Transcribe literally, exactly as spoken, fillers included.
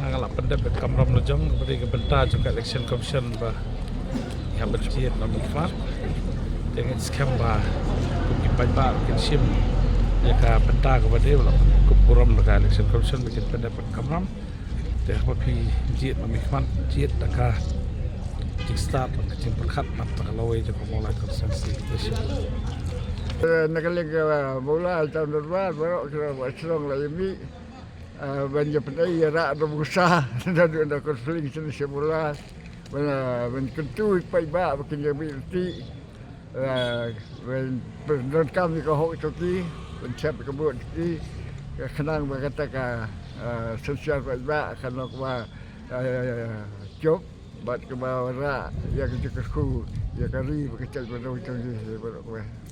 Nga la pyndep ka kamram la jong, ka bynta jong ka Election Commission ba ïa ban jied na mynta. Te nga skhem ba kum ki paidbah kin shim ïa ka bynta kaba dei, ba la kup burom da ka Election Commission ba kin pyndep ka kamram. Te haba phi jied ma mynta, jied da ka jingstad, da ka jingpyrkhat, da ka lawei jong ka Mawlai constituency. Eh, na ka liang ka Mawlai town dorbar, baroh ki rangbah shnong la ïa mih, eh, ban ïa pynïaid ïa rah da bungsa, da duna ka conflict sha Mawlai. Ban, eh, ban kyntu ïa ki paidbah ba kin ïa mih lynti. Eh, ban pyndonkam ïa ka hok jong ki, ban shep ïa ka vote jong ki, ka khnang ba kata ka, eh, synshar paidbah kan long kaba, eh, jop, bad kaba wanrah ïa ka jingkyrkhu ïa ka ri bad ka jaitbynriew jong ngi baroh kawei.